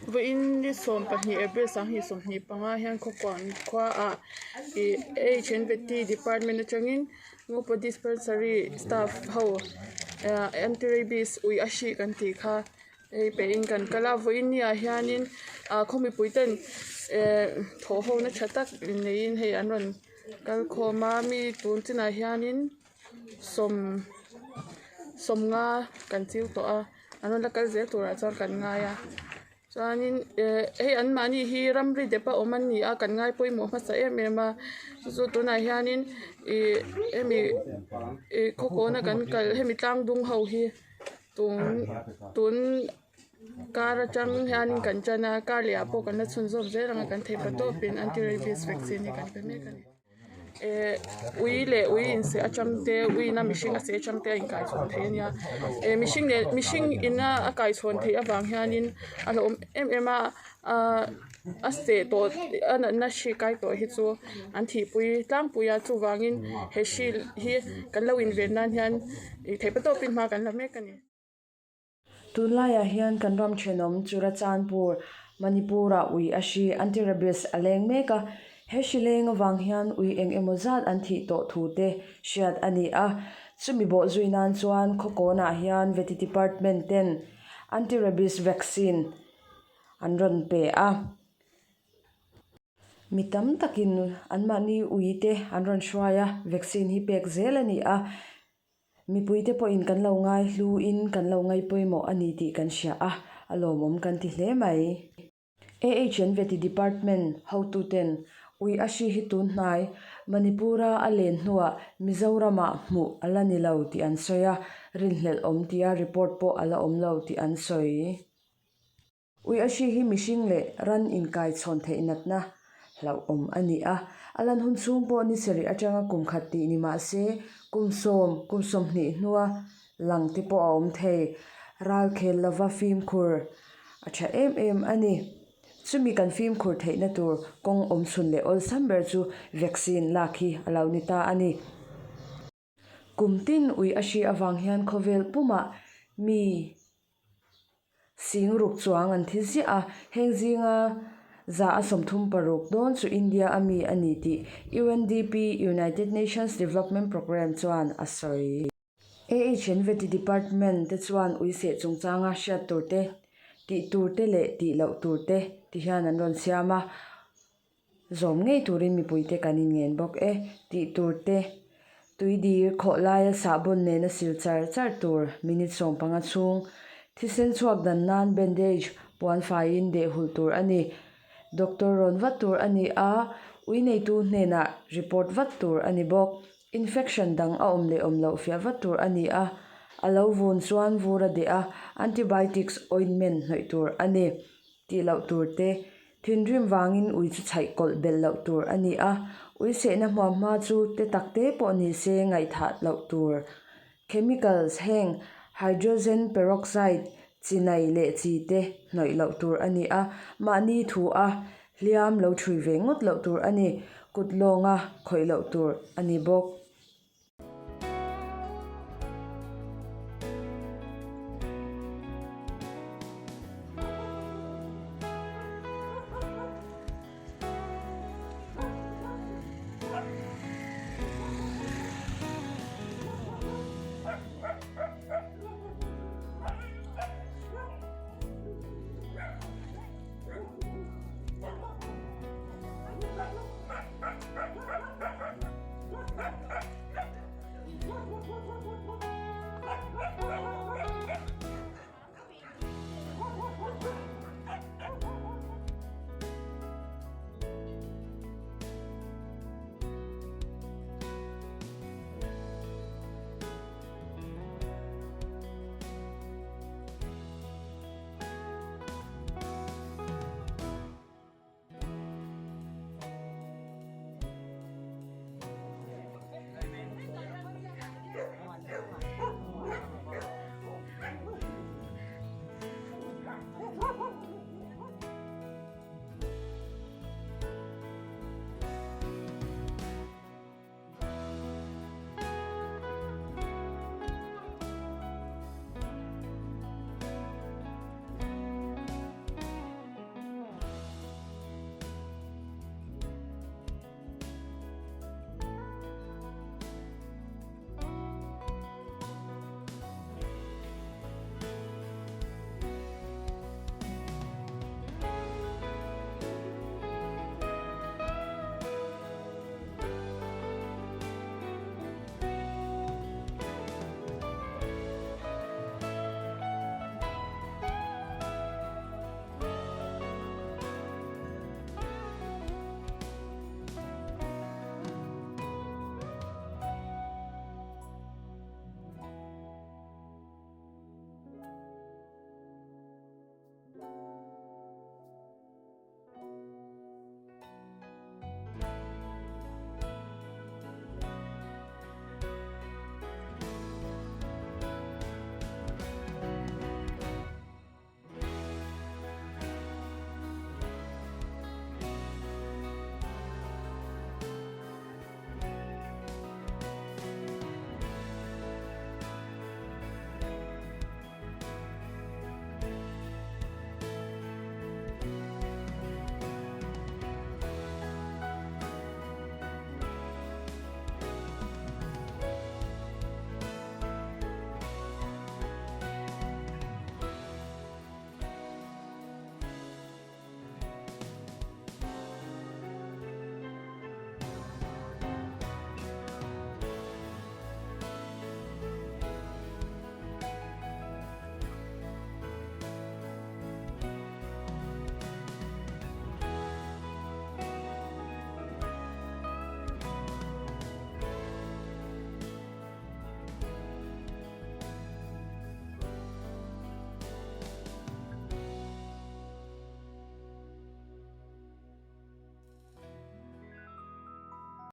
Vawiin ni 12 April 2025 hian khawkuan khuaah ih H&T department atangin Ngopa dispensary staff ho ah anti rabies ui a hri kan tih kha hei pehin kan kal a vawiin ni ah hianin ah khaw mipui ten eh thawh ho na tha tak neiin hei an rawn kal khawm a mi tun chinah hianin. Sawm sawmnga kan chiu tawh a an rawn la kal zel turah chuan kan ngai a chuanin eh hei an mahni hi ramri dep a awm an ni a kan ngai pawimawh hmasa em em a chu chu tunah hianin ih hemi ih khaw kawna kan kal hemi tlang dung ho hi tun tun kar atang hianin kan tan a kar leh ah pawh kan la chhunzawm zel ang a kan theih patawpin anti rabies vaccine hi kan pe mek a ni. Eh ui leh ui inseh atang te ui ina mihring a seh atang te a inkaichhawn theih a nia eh mihring leh mihring ina a kaichhawn theih avang hianin a hlauhawm em em a ahh a seh tawh a natna hri kai tawh hi chu an thihpui tlangpui a chuvangin he hri hi kan lo inven nan hian ih theih patawpin hma kan la mek a ni. Tunlaiah hian kan ram thenawm Churachandpur, Manipur-ah ui a hri, anti-rabies, a leng mek a. He hri leng avang hian ui eng emaw zat an thih tawh thu te hriat a ni a. Chumi bawh zui nan chuan khawkawnah hian Vety Department ten anti-rabies vaccine an rawn pe a. Mi tam takin anmahni ui te an rawn hruai a, vaccine hi pek zel a ni a. Mipuite pawhin kan lo ngai hluin kan lo ngai pawimawh a ni tih kan hria a, a lawmawm kan ti hle mai. AHN Vety Department hotuten ui a hri hi tun hnai Manipur-a a len hnuah Mizoramah hmuh a la ni lo tih an sawi a, rinhlelh awm tia report pawh a la awm lo tih an sawi. Ui a hri hi mihring leh ran inkai chhawn theih natna hlauhawm a ni a. A lan hun chhung pawh ni sarih atanga kum khat tih ni mah se, kum sawm, kum 20 hnua lang te pawh a awm thei. Ral khel lova fimkhur a tha em em a ni. Chumi kan fimkhur theihna tur kawng awm chhun leh awlsam ber chu vaccine lak hi a lo ni ta a ni. Kum tin ui a hri avang hian khawvel pumah mi sing ruk chuang an thi ziah a, heng zinga za a 36 dawn chu India a mi a ni tih UNDP, United Nations Development Programme, chuan a sawi. AHN Vety Department te chuan ui seh chungchanga hriat tur te, tih tur te leh tih loh tur te ti hian an rawn siam a. Zawm ngei turin mipuite kan inngen bawk e tih tur te, tui dir khawh laia sahbawn nena sil char char tur minute 15 chhung, thisen chhuak dan nan bandage puan faiin deh hulh tur a ni. Doctor rawn vat tur a ni a, ui neitu hnenah report vat tur a ni bawk. Infection dang a awm leh awm loh fiah vat tur a ni a, a lo vun chuan vur a deh a, antibiotics ointment hnawih tur a ni tih loh tur te, Thinrim vangin ui chu chhaih kawlh belh loh tur a ni a, ui sehna hmuam hma chu te tak te pawh ni se ngaihthah loh tur. Chemicals heng hydrogen peroxide, chinai leh chi te hnawih loh tur a ni a, mahni thu a hliam lo thui ve ngawt loh tur a ni, kut lawnga khawih loh tur a ni bawk.